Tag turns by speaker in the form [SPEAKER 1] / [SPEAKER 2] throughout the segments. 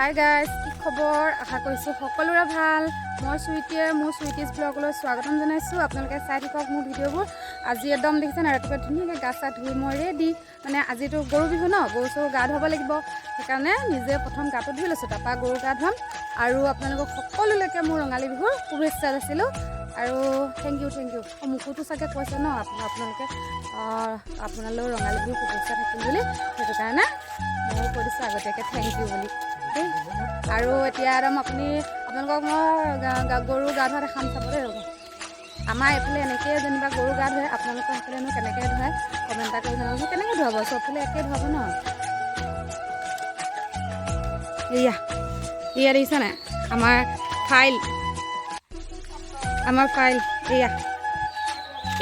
[SPEAKER 1] Hi guys, কি খবৰ? আশা কৰিছোঁ সকলোৰে ভাল। মই চুইটিয়ে মোৰ চুইটিজ ব্লগলৈ স্বাগতম জনাইছোঁ। আপোনালোকে চাই থাকক মোৰ ভিডিঅ'বোৰ। আজি একদম দেখিছে নাই, ৰাতিপুৱা ধুনীয়াকৈ গা চা ধুই মই ৰেডি। মানে আজিতো গৰু বিহু ন, গৰু চৰু গা ধুৱাব লাগিব, সেইকাৰণে নিজে প্ৰথম গাটো ধুই লৈছোঁ, তাৰপৰা গৰু গা ধুৱাম। আৰু আপোনালোকক সকলোলৈকে মোৰ ৰঙালী বিহুৰ শুভেচ্ছা যাচিলোঁ আৰু thank U, thank U. মোকোতো চাগে কৈছে ন আপোনালোকে, আপোনালৈও ৰঙালী বিহুৰ শুভেচ্ছা থাকিল বুলি। সেইটো কাৰণে ময়ো কৈ দিছোঁ আগতীয়াকৈ thank U বুলি দেই। আৰু এতিয়া একদম আপোনালোকক মই গৰু গা ধোৱা দেখাম, চাব দেই, ৰ'ব। আমাৰ এইফালে এনেকৈয়ে যেনিবা গৰু গা ধুৱে, আপোনালোকৰ সেইফালেনো কেনেকৈ ধুৱে কমেণ্ট এটা কৰি জনাবচোন। কেনেকৈ ধুৱাব? চবফালে একেই ধুৱাব ন? এয়া, এয়া দেখিছা নাই, আমাৰ ফাইল, আমাৰ ফাইল। এয়া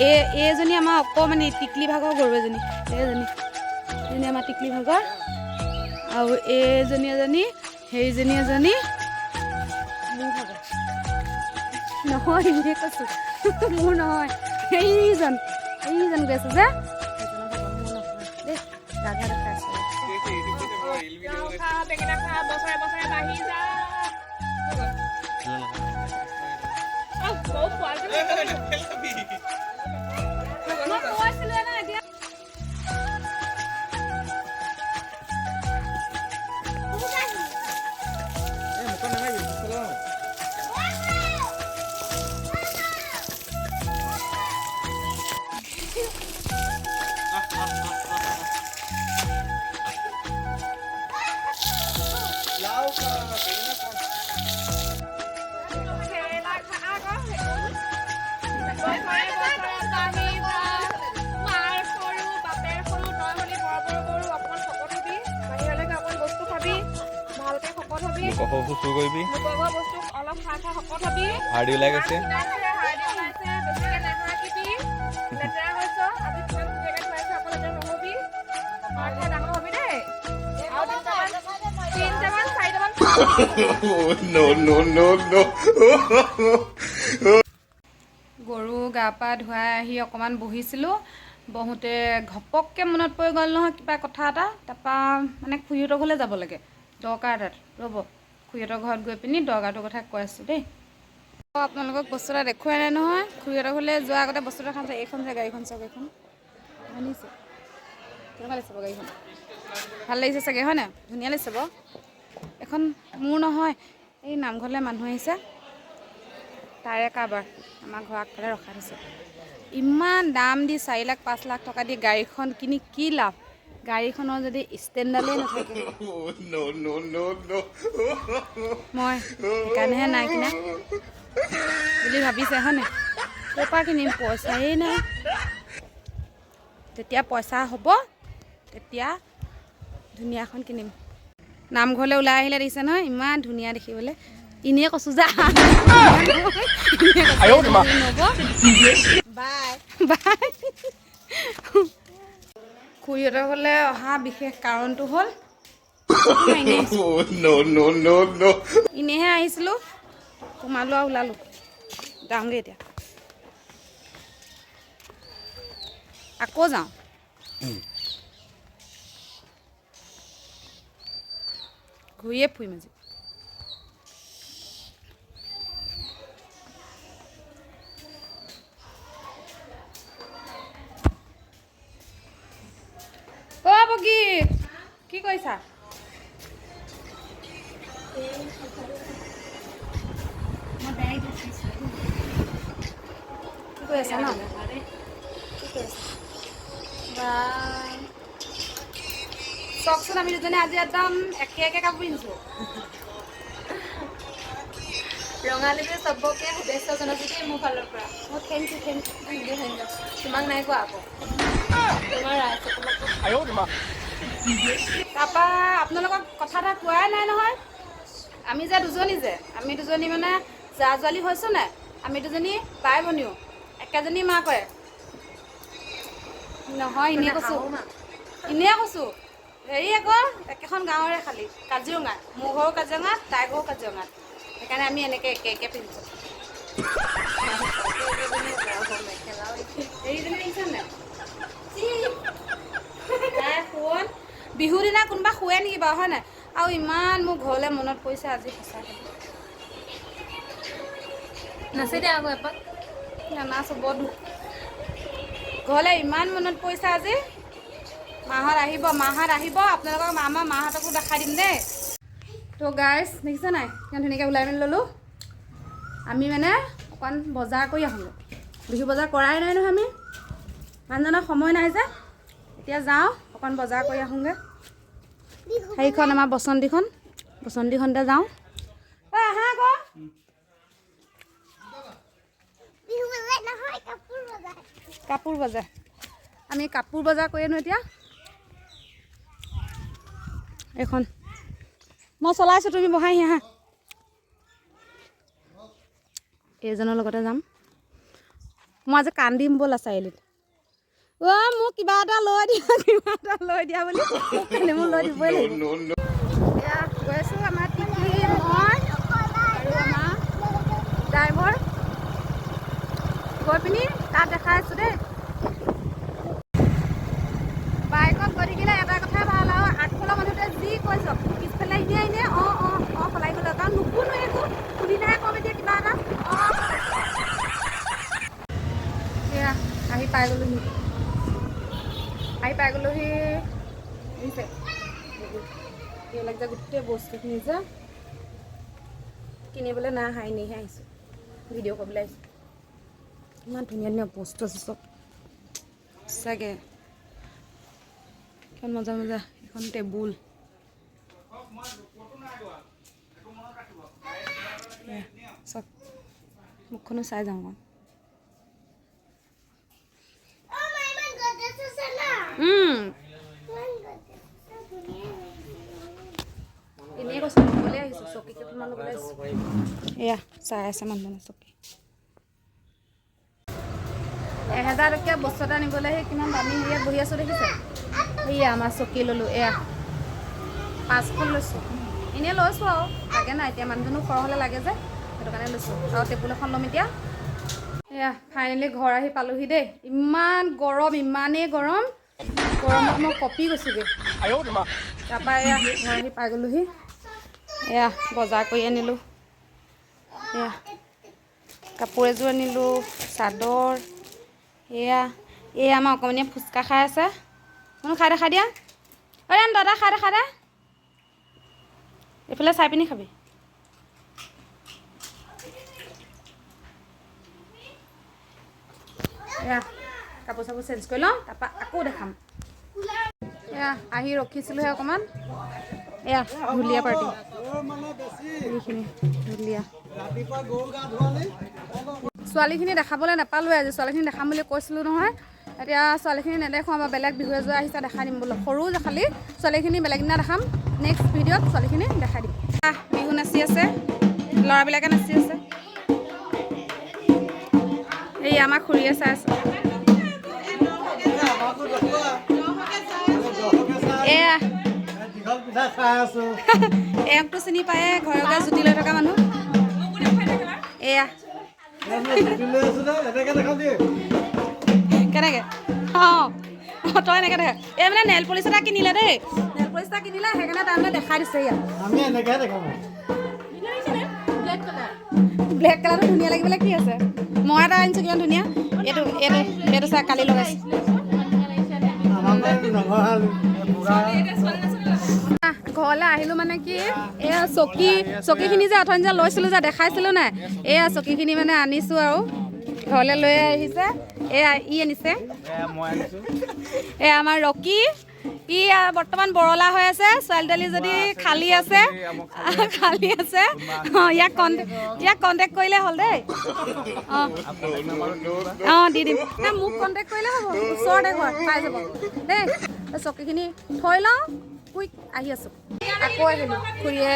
[SPEAKER 1] এই এইজনী আমাৰ অকণমানি টিকলি ভাগৰ গৰু এজনী। এইজনী, এজনী আমাৰ টিকলি ভাগৰ। আৰু এইজনী এজনী, সেইজনী এজনী মোৰ ভাগৰ নহয়, এনেই কৈছোঁ, মোৰ নহয়। সেইজন, সেইজন গৈ আছে যে, সেইজনৰ ভাগৰ, মোৰ নহয় দেই। গা ধোৱা দেখাই আছোঁ।
[SPEAKER 2] লাও খা, বেঙেনা খা, বছৰে বছৰে বাঢ়ি যা। অ, গৰু পোৱালিটো।
[SPEAKER 1] মই কৈছিলোৱে ন এতিয়া।
[SPEAKER 2] কেৰেলা খা আকৌ, বছৰে বছৰে বাঢ়ি যা। মাৰ সৰু, বাপেৰ সৰু, তই হলি বৰ বৰ গৰু। অকণমান শকত হবি, বাহিৰলৈকে অকণ বস্তু খাবি, ভালকে শকত হবি।
[SPEAKER 3] লোকৰ বস্তু চুৰ কৰিবি।
[SPEAKER 2] লোকৰ ঘৰৰ বস্তু অলপ খাই খাই শকত হবি।
[SPEAKER 3] হাৰ্ডি ওলাই গৈছে।
[SPEAKER 2] হাৰ্ডি ওলাইছে, বেছিকে নাহাগিবি। লেতেৰা হৈছ, আজি কিমান ধুনীয়াকে ধুৱাইছে, আকৌ লেতেৰা নহবি। মাৰ খাই ডাঙৰ হবি দেই। আৰু তিনিটামান, তিনিটামান, চাৰিটামান।
[SPEAKER 4] No, no, no, no.
[SPEAKER 1] গৰু গা পা ধুৱাই আহি অকণমান বহিছিলোঁ। বহোঁতে ঘপককৈ মনত পৰি গ'ল নহয় কিবা কথা এটা। তাৰপৰা মানে খুৰীহঁতৰ ঘৰলৈ যাব লাগে দৰকাৰ এটাত। ৰ'ব, খুৰীহঁতৰ ঘৰত গৈ পিনি দৰকাৰটোৰ কথা কৈ আছোঁ দেই। আপোনালোকক বস্তু এটা দেখুৱাই নাই নহয়। খুৰীহঁতৰ ঘৰলৈ যোৱাৰ আগতে বস্তু এটা খাম। এইখন যে গাড়ীখন চাওক, এইখন আনিছে। কেনেকুৱা লাগিছে বাৰু গাড়ীখন? ভাল লাগিছে চাগে, হয় নাই? ধুনীয়া লাগিছে বাৰু। এখন মোৰ নহয়, এই নামঘৰলৈ মানুহ আহিছে তাৰে কাৰোবাৰ, আমাৰ ঘৰৰ আগফালে ৰখাই থৈছে। ইমান দাম দি 4 লাখ 5 লাখ টকা দি গাড়ীখন কিনি কি লাভ, গাড়ীখনৰ যদি ষ্টেণ্ডডালেই নাথাকে?
[SPEAKER 4] No, no, no, no.
[SPEAKER 1] মই সেইকাৰণেহে নাই কিনা বুলি ভাবিছে, হয়নে? ক'ৰ পৰা কিনিম, পইচাই নাই। যেতিয়া পইচা হ'ব তেতিয়া ধুনীয়া এখন কিনিম। নামঘৰলৈ ওলাই আহিলে দেখিছে নহয়, ইমান ধুনীয়া দেখিবলৈ। এনেই কৈছোঁ যা। নব, বাই বাই। খুৰীহঁতৰ ঘৰলৈ অহা বিশেষ কাৰণটো হ'ল এনেই আহিছোঁ।
[SPEAKER 4] No, no, no, no.
[SPEAKER 1] এনেইহে আহিছিলোঁ, সোমালোঁ আৰু ওলালোঁ। যাওঁগৈ এতিয়া, আকৌ যাওঁ। ঘূৰিয়ে ফুৰিম আজি। অ' বগী, কি কৰিছা? কি কৰি আছা ন? কি কৰি আছা? বা, চাওকচোন, আমি দুজনে আজি একদম একে একে কাপোৰ পিন্ধিছোঁ।
[SPEAKER 5] ৰঙালী বিহু চবকে শুভেচ্ছা জনাইছোঁ দেই মোৰ ফালৰ পৰা।
[SPEAKER 1] অঁ, thank U, thank U.
[SPEAKER 5] Thank U, thank U. তোমাক নাই কোৱা আকৌ, তোমাৰ ৰাইজসকলক।
[SPEAKER 1] তাৰপৰা আপোনালোকক কথা এটা কোৱাই নাই নহয়। আমি যে দুজনী যে, আমি দুজনী মানে জা জোৱালি হৈছোঁ নাই, আমি দুজনী বাই ভনীও, একেজনী মাকৰে নহয়। এনেই কৈছোঁ, এনেই কৈছোঁ। হেৰি আকৌ একেখন গাঁৱৰে, খালি কাজিৰঙা। মোৰ ঘৰো কাজিৰঙাত, তাইৰ ঘৰো কাজিৰঙাত, সেইকাৰণে আমি এনেকৈ একে একে পিন্ধিছোঁ। হেৰিজনী দেখিছে নাই? তাই শুৱন। বিহু দিনা কোনোবা শুৱে নেকি বাৰু, হয় নাই? আৰু ইমান মোৰ ঘৰলৈ মনত পৰিছে আজি সঁচাকৈ।
[SPEAKER 5] নাচি দে আকৌ এপাক।
[SPEAKER 1] নানাচো, বৰ দুখ। ঘৰলৈ ইমান মনত পৰিছে আজি। মাহঁত আহিব, মাহঁত আহিব, আপোনালোকক আমাৰ মাহঁতকো দেখাই দিম দেই। তো গাইজ, দেখিছে নাই, কিমান ধুনীয়াকৈ ওলাই মেলি ল'লোঁ। আমি মানে অকণ বজাৰ কৰি আহোঁগৈ। বিহু বজাৰ কৰাই নাই নহয় আমি, মানুহজনৰ সময় নাই যে। এতিয়া যাওঁ, অকণ বজাৰ কৰি আহোঁগৈ। সেইখন আমাৰ বসন্তীখন, বসন্তীখনতে যাওঁ। ঐ আহা আকৌ। কাপোৰ বজাৰ, আমি কাপোৰ বজাৰ কৰি আনো এতিয়া। এইখন মই চলাইছোঁ, তুমি বহাহি আহা। এইজনৰ লগতে যাম মই। আজি কান্দিম ব'লা চাৰিআলিত। অ' মোক কিবা এটা লৈ দিয়া, কিবা এটা লৈ দিয়া বুলি মোক কান্দি, মোক লৈ দিবই লাগিব।
[SPEAKER 4] No, no.
[SPEAKER 1] এয়া গৈ আছোঁ, আমাৰ টিকলি, মই আৰু আমাৰ ড্ৰাইভাৰ। গৈ পিনি তাত দেখাই আছোঁ দেই। বাইকত গৈ থাকিলে এটা কথাই ভাল আৰু, আগফালৰ মানুহটোৱে যি কৈছ, পিছফালে এনেই এনেই অঁ অঁ অঁ সলাই গ'লে, কাৰণ নুশুনো একো, শুনিলেহে ক'ম এতিয়া কিবা এটা। অঁ, এয়া আহি পাই গ'লোহি, আহি পাই গ'লোহি। বুজিছে, এইবিলাক যে গোটেই বস্তুখিনি যে কিনিবলৈ নাই অহা, এনেইহে আহিছোঁ, ভিডিঅ' কৰিবলৈ আহিছোঁ। ইমান ধুনীয়া ধুনীয়া বস্তু আছে চব, সঁচাকৈ কিমান মজা মজা। এখন টেবুল, এয়া চব। মুখখনো চাই যাওঁ অকণ। এনেই কৈছোঁ, ল'বলৈ আহিছোঁ, চকী কেইখনমান ল'বলৈ আহিছোঁ। এয়া চাই আছে মানুহজনে চকী। 1000 টকীয়া বস্তু এটা নিবলৈ সেই কিমান দামী হেৰিয়াত বহি আছোঁ দেখিছে। সেয়া আমাৰ চকী ল'লোঁ, এয়া 5খন লৈছোঁ। এনেই লৈছোঁ আৰু, লাগে নাই এতিয়া, মানুহজনো সৰহ হ'লে লাগে যে, সেইটো কাৰণে লৈছোঁ। আৰু টেবুল এখন ল'ম এতিয়া। এয়া ফাইনেলি ঘৰ আহি পালোহি দেই। ইমান গৰম, ইমানেই গৰম, গৰমত মই কঁপি গৈছোঁগৈ। তাৰপৰা এয়া ঘৰ আহি পাই গ'লোহি। এয়া বজাৰ কৰি আনিলোঁ, এয়া কাপোৰ এযোৰ আনিলোঁ, চাদৰ। এয়া এই আমাৰ অকণমানিয়ে ফুচকা খাই আছে। কোনো খাই দেখা দিয়া। ঐ দাদা, খাই দেখা দে, এইফালে চাই পিনি খাবি। এয়া কাপোৰ চাপোৰ চেঞ্জ কৰি লওঁ, তাৰপৰা আকৌ দেখাম। এয়া আহি ৰখিছিলোঁহে অকণমান। এয়া ঢুলীয়া পাৰ্টি, এইখিনি ঢুলীয়া। ছোৱালীখিনি দেখাবলৈ নাপালোৱে আজি, ছোৱালীখিনি দেখাম বুলি কৈছিলোঁ নহয়। এতিয়া ছোৱালীখিনি নেদেখোঁ, আমাৰ বেলেগ বিহু এযোৰ আহিছে, দেখাই দিম বোলো। সৰু যে খালি ছোৱালীখিনি বেলেগ দিনা দেখাম, নেক্সট ভিডিঅ'ত ছোৱালীখিনি দেখাই দিম। বিহু নাচি আছে, ল'ৰাবিলাকে নাচি আছে। এই আমাৰ খুৰীয়ে চাই আছে। এয়া এওঁকতো চিনি পায়ে, ঘৰে ঘৰে জুতি লৈ থকা মানুহ। এয়া কেনেকে অঁ তই এনেকে দেখা। এই মানে নেল পলিচ এটা কিনিলে দেই, নেল পলিচ এটা কিনিলে, সেইকাৰণে তাৰমানে দেখাই দিছে। ইয়াত ব্লেক কালাৰটো ধুনীয়া লাগিবলৈ কি আছে, মই এটা আনিছোঁ, কিমান ধুনীয়া। এইটো এইটো এইটো চাই কালি লগাইছোঁ। ঘৰলৈ আহিলোঁ মানে কি, এয়া চকী, চকীখিনি যে অথনি যে লৈছিলোঁ যে দেখাইছিলোঁ নাই, এয়া চকীখিনি মানে আনিছোঁ আৰু ঘৰলৈ লৈ আহিছে। এয়া ই আনিছে, এয়া আমাৰ ৰকি। ই বৰ্তমান বৰলা হৈ আছে। ছোৱালী তোৱালী যদি খালী আছে, খালী আছে, অঁ ইয়াক কণ্টেক্ট কৰিলে হ'ল দেই। অঁ অঁ দি দিম, নাই মোক কণ্টেক্ট কৰিলে হ'ব, ওচৰতে ঘৰ পাই যাব দেই। চকীখিনি থৈ লওঁ, কুইক আহি আছোঁ। আকৌ আহিলোঁ, খুৰীয়ে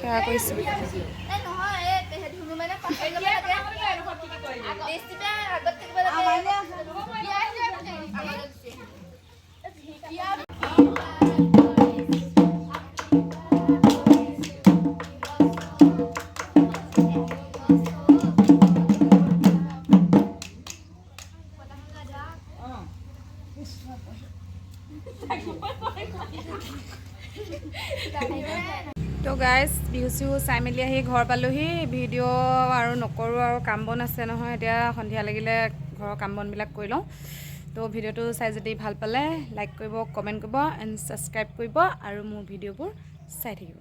[SPEAKER 1] সেৱা কৰিছোঁ। তো গাইজ, বিহু চিহু চাই মেলি আহি ঘৰ পালোহি। ভিডিঅ' আৰু নকৰোঁ আৰু, কাম বন আছে নহয়। এতিয়া সন্ধিয়া লাগিলে, ঘৰৰ কাম বনবিলাক কৰি লওঁ। তো ভিডিঅ'টো চাই যদি ভাল পালে লাইক কৰিব, কমেণ্ট কৰিব এণ্ড ছাবস্ক্ৰাইব কৰিব আৰু মোৰ ভিডিঅ'বোৰ চাই থাকিব।